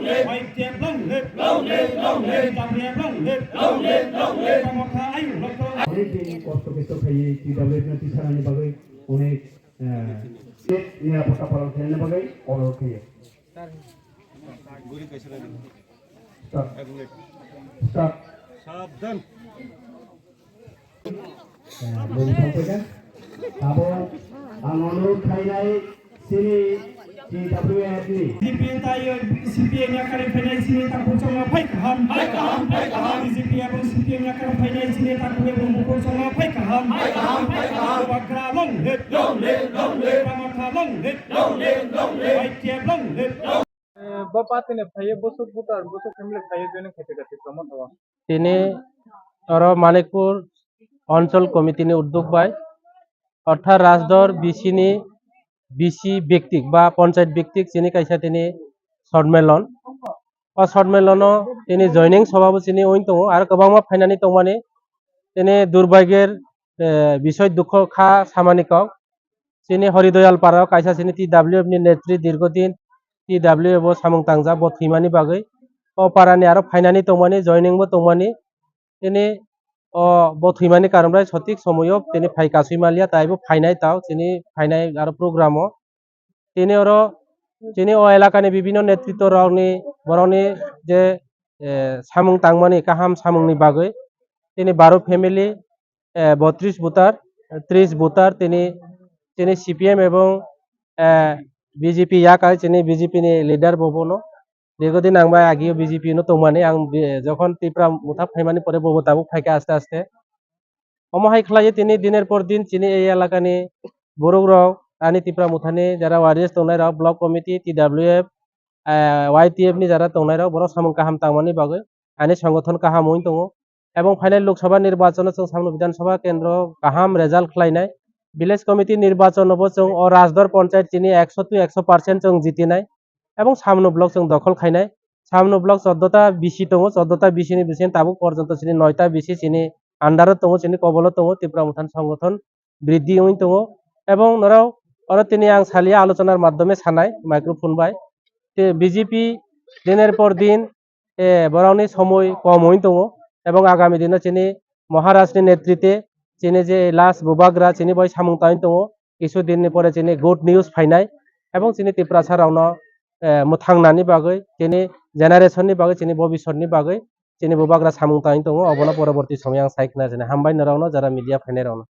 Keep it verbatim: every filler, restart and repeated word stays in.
Y T F long live! Long live, long live! T W F long live! Long live, long live! Kwbangma kha ayung rokto. Onek din kosto kosto khaiwi T W F no tisarani bagwi onek, eh, nirapotta palon khlaina bagwi onurodh khaiyo. Start. Start. Sabdhan. Eh, boni sampaikan. Abo ang onurodh khainai chini T W F ni. B J P tai C P M yakarwi phainai chini takhuk chongma phai kaham. Phai kaham, phai kaham. B J P abo C P M yakarwi phainai chini takhuk abo bukhuk chongma phai kaham. Phai kaham, phai kaham. Bubagra long live. Long live, long live. Kwbangma kha long live. Long live, long live. Y T F long live. Eh, bo party ni phaiye bosok voter, bosok family phaiye joining khaite khaite tongma thawa. Tini oro Manikpur Anchal Committee ni uddog bai, orthat Rajdor B C ni B C biktik ba panchayat biktik chini kaisa tini sonmelon. O sonmelono tini joining sobha bo chini wng tongo, aro kwbangma phainani tongmani tini durbagir, eh, bisoi dukho kha samani kok. Chini Horidoyal para o kaisa chini T W F ni netri dirghodin T W F o samung tangjak bo thwimani bagwi. O para ni aro phainani tongmani, joining bo tongmani. Tini o bo thwimani karon bai sothik somoyo tini phai kasui maliya, tai bo phainai tao chini phainai aro program o. Tini oro chini o elaka ni bibhinno netritto rok ni borok ni je, eh, samung tangmani kaham samung ni bagwi tini baro family, eh, botris voter, tris voter tini, tini C P M ebong, eh, B J P yak ai chini B J P ni leader bo bono. Dirghodin ang bai agio B J P no tongmani ang bi-, jokhon Tipra Motha phaimani pore bobo tabuk phaikha aste aste. Omo hai khlaiwi tini diner por din chini ei elakani borok rok ani Tipra Mothani jara warriors tongnai rok, block committee, T W F, eh, Y T F ni jara tongnai rok borok samung kaham tangmani bagwi ani songothon kaham wng tongo. Ebong phainai Lok Sabha nirbachon o chwng samno Bidhan Sabha kendro kaham result khlainai. Village committee nirbachon o bo chwng o Rajdor Panchayat chini ekso to ekso percent chwng jitinai. Ebong samno block chwng dokhol khainai. Samno block choddo ta B C tongo, choddo ta B C ni bising tabuk porjonto chini noita B C chini under o tongo, chini kobolo tongo, Tipra Mothan songothon briddhi wngwi tongo. Ebong norok oro tini ang saliya alochonar maddhome sanai microphone bai. Te B J P diner por din, eh, borokni somoi kom wngwi tongo. Ebong agami dino chini Maharaj ni netrite chini je last bubagra chini bai samung tangwi tongo. Kisu din ni pore chini good news phainai. Ebong chini Tiprasa rokno, eh, mwthangnani bagwi, chini generation ni bagwi, chini bobiswt ni bagwi, chini bubagra samung tangwi tongo. Obono poroborti somoyang ang sai khna sini. Hambai norokno jara media phainai rokno.